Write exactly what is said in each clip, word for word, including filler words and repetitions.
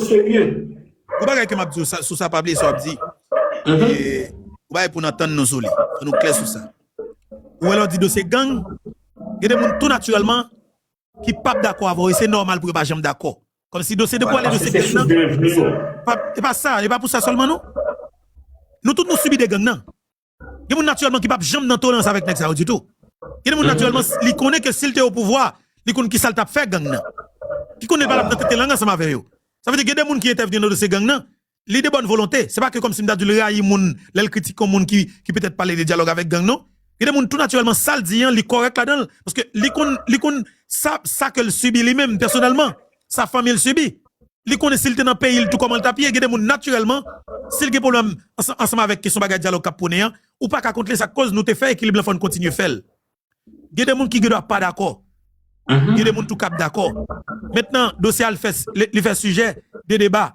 serye. Yon bagay ke m ap di w sa, sou sa, pa bliye sa w ap di. E, yon bagay pou n antann nou sou li. Fò nou klè sou sa. Ou wè lè w di dosye gang, gen de moun tou natirèlman ki p ap dakò avè w, e se nòmal pou yo pa janm dakò. Kòmsi dosye de pou ale dosye gang nan. Pa, e pa sa, e pa pou sa sèlman non. Nou tout nou sibi de gang nan. Gen moun natirèlman ki p ap janm nan tolerans avèk nèg sa yo ditou. Gen de moun natirèlman, li konnen ke si l te o pouvwa, li konn kisa l t ap fè gang nan. Ki konnen l pa t ap nan tete lang ansanm avè yo. Sa vle di gen de moun ki entèvni nan dosye gang nan, li de bòn volonte. Se pa ke kòmsi m ta di l rayi moun lè l kritike yon moun ki, ki petèt pale de dyalòg avèk gang non. Gen de moun tou natirèlman sa l di an, li kòrèk ladan l. Paske li konn, li konn sa, sa ke l sibi li menm pèsonèlman, sa fanmi l sibi. Li konnen si l te nan peyi l tou kòman l t ap ye. Gen de moun natirèlman, si l gen pwoblèm ansanm, ansanm avèk kesyon bagay dyalòg k ap pwonnen an, ou pa ka kont li, sa k koz nou te fè ekilib lan fò n kontinye fè l. Gen de moun ki gen dwa pa dakò. Gen de moun tou k ap dakò. Mentnan, dosye a l fè, li, li fè sijè de deba.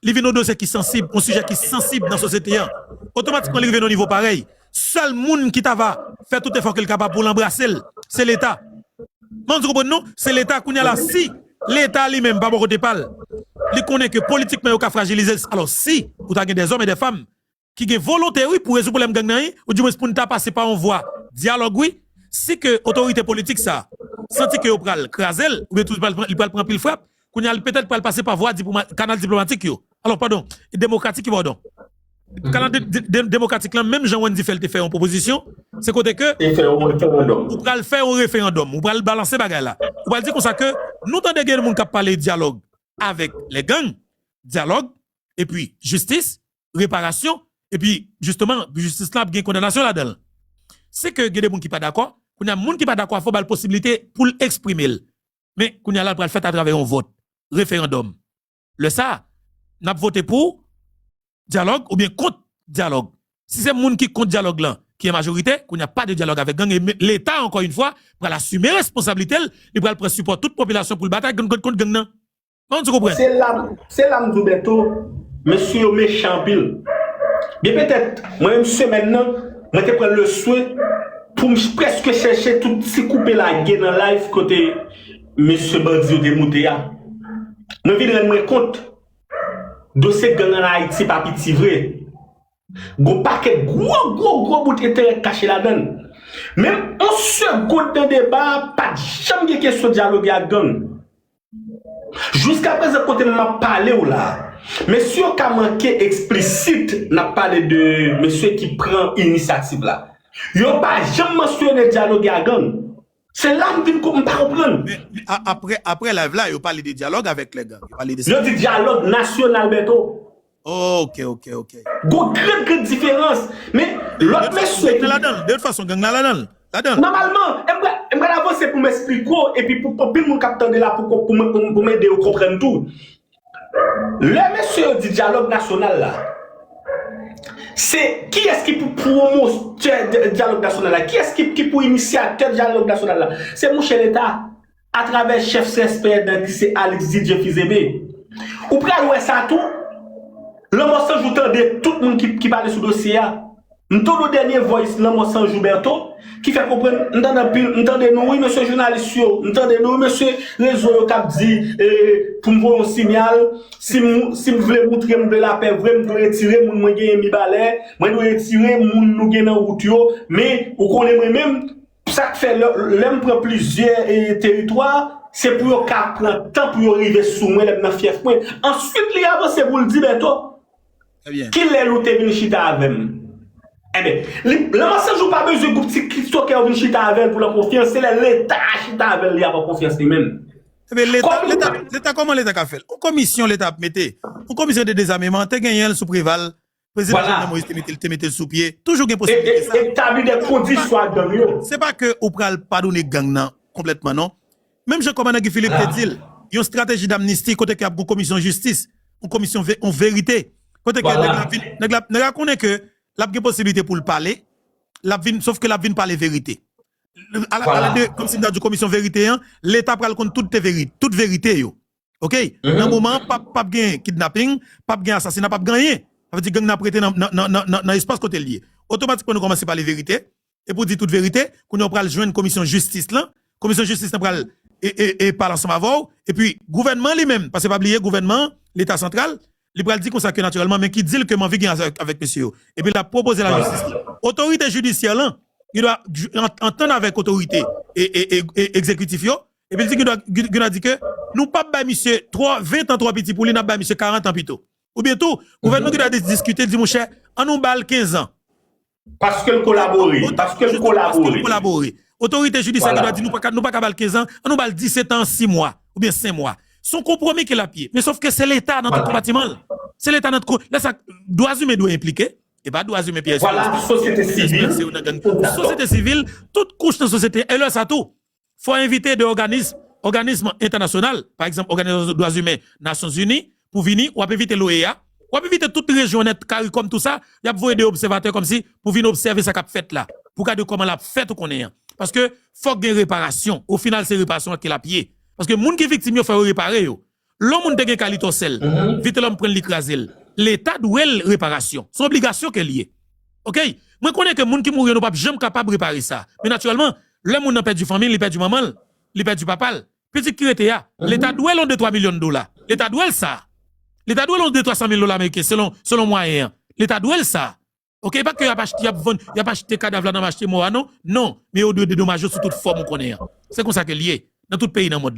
Li vin yon dosye ki sansib, yon sijè ki sansib nan sosyete an. Otomatikman, li rive nan yon nivo parèy. Sèl moun ki ta va fè tout efò ke l kapab pou l anbrase l, se Leta. Mwen di konprann nou, se Leta kounye a la. Si Leta li menm pa bò kote pa l, li konnen ke politikman yo ka frajilize l. Alò, si ou ta gen dèzòm e dèfanm ki gen volonte, wi, pou rezoud pwoblèm gang nan, wi, oudimwens pou n ta pase pa yon vwa dyalòg, wi, si ke otorite politik sa a santi ke yo pral kraze l, oubyen tou li pral, li pral pran anpil frap, kounye a, li petèt pral pase pa vwa diploma-, kanal diplomatik yo. Alò, padon, demokratik yo, padon. Kanal de, de, de, demokratik lan, menm jan Wendy fè l te fè yon pwopozisyon, se kote ke ou pral fè yon referandòm, ou pral balanse bagay la. Ou pral di konsa ke nou tande gen moun k ap pale dyalòg avèk lè gang, dyalòg, epi jistis, reparasyon, epi jisteman, jistis lan ap gen kondanasyon ladan l. Se ke gen de moun ki pa dakò, kounye a, moun ki pa dakò a, fò ba l posiblite pou l eksprime l. Men, kounye a la, l pral fèt atravè yon vòt, referandòm. Lè sa a, n ap vote pou dyalòg oubyen kont dyalòg. Si se moun ki kont dyalòg lan ki an majorite, kounye a pa de dyalòg avèk gang, e Leta, ankò yon fwa, pral asime responsablite l, li pral pran sipò tout popilasyon pou l batay gang kont, kont gang nan. Mwen di konprann. Se la, se la m di w, Bèto, mesye yo mechan anpil. Byen petèt, mwen menm semèn nan, mwen te pran le swen pou m prèske chèche tout ti koupe lage nan live kote mesye bandi yo te moute a. Mwen vin rann mwen kont, dosye gang ann Ayiti pa piti vre. Gon pakèt gwo, gwo, gwo bout enterè k kache ladan l. Menm yon segond nan deba a pa t janm gen kesyon dyaloge ak gang. Jiskaprezan, kote m ap pale w la, mesye yo ka manke eksplisit, n ap pale de mesye ki pran inisyativ la. Yo pa janm mansyone dyaloge ak gang. Se la m vin ko-, m pa konprann. Men, men a-, apre, apre live la, yo pale de dyalòg avèk lè gang. Yo pale de sa. Yo di dyalòg nasyonal, Bèto. Ok, ok, ok. Gon gran, gran diferans. Men, lòt mesye ki... Gang la ladan l. De tout fason, gang la ladan l. Ladan l. Nòmalman, e m pral, e m pral avanse pou m eksplike w, epi pou anpil moun k ap tande la, pou, pou, pou mwen, pou, pou m ede yo konprann tou. Lè mesye yo di dyalòg nasyonal la, se kiyès ki pou pwomotè de dyalòg nasyonal la? Kiyès ki, ki pou inisyatè dyalòg nasyonal la? Se mouche Leta, atravè chèf C S P N nan ki se Alix Didier Fils-Aimé. Ou pral wè sa tou, Lanmò San Jou tande tout moun ki, ki pale sou dosye a. M tande yon dènye voice Lanmò San Jou Bertho, ki fè konprann, m tande anpil, m tande nou wi, mesye jounalis yo, m tande nou wi, mesye rezo yo k ap di, eh, pou m voye yon sinyal, si m, si m vle moutre m vle lapè vre, m dwe retire moun mwen genyen Mibalè, mwen dwe retire moun nou gen nan wout yo, men ou konnen mwen menm, sa k fè lè, lè m pran plizyè, eh, teritwa, se pou yo ka pran tan pou yo rive sou mwen lè m nan fyèf mwen. Answit, li avanse pou l di, Bertho, Trè byen. Kilè nou te vin chita avè m? Enben, li, Lanmò San Jou pa bezwen gwoup ti tiktokè yo vin chita avè l pou l an konfyans. Se lè Leta a chita avè l, li ap an konfyans li menm. Enben, Leta, Leta, Leta, kòman Leta ka fè l? Yon komisyon Leta ap mete, yon komisyon de dezameman, te genyen l sou Preval, prezidan Jovenel Moïse te mete l, te mete l sou pye. Toujou gen posiblite sa. Etabli de kondisyon ak gang yo. Se pa ke ou pral padone gang nan konplètman, non. Menm jan kòmandan Guy Philippe te di l, yon estrateji damnisti kote ke ap gon komisyon jistis, yon komisyon ve-, yon verite. Kote ke nèg la vin, nèg la, nèg la konnen ke l ap gen posiblite pou l pale, l ap vin, sof ke l ap vin pale verite. Ala, ala de, kòmsi m ta di komisyon verite an, Leta pral konn tout te veri-, tout verite yo. Oke? Nan moman an, p ap, p ap gen kidnaping, p ap gen asasina, p ap gen anyen. Sa vle di gang nan ap rete nan, nan, nan, nan, nan, nan espas kote l ye. Otomatikman, nou kòmanse pale verite. E pou di tout verite, kounye a w pral jwenn komisyon jistis lan. Komisyon jistis lan pral e, e, e pale ansanm avè w. Epi gouvènman an li menm, paske pa bliye gouvènman an, Leta santral, li pral di konsa ke natirèlman, men ki dil ke m anvi gen avèk, avèk mesye yo. Epi l ap pwopoze lajistis li. Otorite jidisyè lan, li dwa antann avèk otorite e, e, e, e egzekitif yo, epi l di ki dwa, ki dwa di ke nou p ap bay misye twa, ven tan twò piti pou li, n ap bay misye karant an pito. Oubyen tou, gouvènman ki dwa diskite, di monchè, an nou ba l kenz an. Paske l kolabore. Paske l kolabore. Otorite jidisyè ki dwa di nou pa ka, nou pa ka ba l kenz an, an nou ba l disèt an, sis mwa, oubyen senk mwa. Se yon konpwomi ke l ap ye. Men sòf ke se Leta nan tout konpatiman l. Se Leta nan tout. Lè sa, dwa imen dwe enplike. E pa dwa imen P S P. Vwala, sosyete sivil. Sosyete sivil, tout kouch nan sosyete, e lè sa tou, fò envite de òganis, òganis entènasyonal, pa egzanp, Òganizasyon Dwa Imen Nasyonzini, pou vini, w ap envite l'OEA, w ap envite tout rejyon nèt, CARICOM, tou sa, y ap voye de obsèvatè kòmsi pou vin obsève sa k ap fèt la, pou gade kòman l ap fèt ou konnen an. Paske fòk gen reparasyon, o final se reparasyon an ke l ap ye. Paske moun ki viktim yo fò yo repare yo. Lè yon moun te gen kay li tòsè l, Vitelòm pran l li kraze l. Leta dwe l reparasyon. Se yon obligasyon ke l ye. Oke? Mwen konnen ke moun ki mouri yo nou p ap janm kapab repare sa. Men natirèlman, lè moun nan pèdi fanmi l, li pèdi manman l, li pèdi papa l, pitit ki rete a, Leta dwe l yon de twa milyon dola. Leta dwe l sa. Leta dwe l yon de twa san mil dola ameriken selon, selon mwayen an. Leta dwe l sa. Oke, e pa ke y ap achte, y ap vann, y ap achte kadav la nan mache mò a non. Non, men yo dwe dedomaje yo sou tout fòm ou konnen an. Se konsa ke l ye nan tout peyi nan mond lan.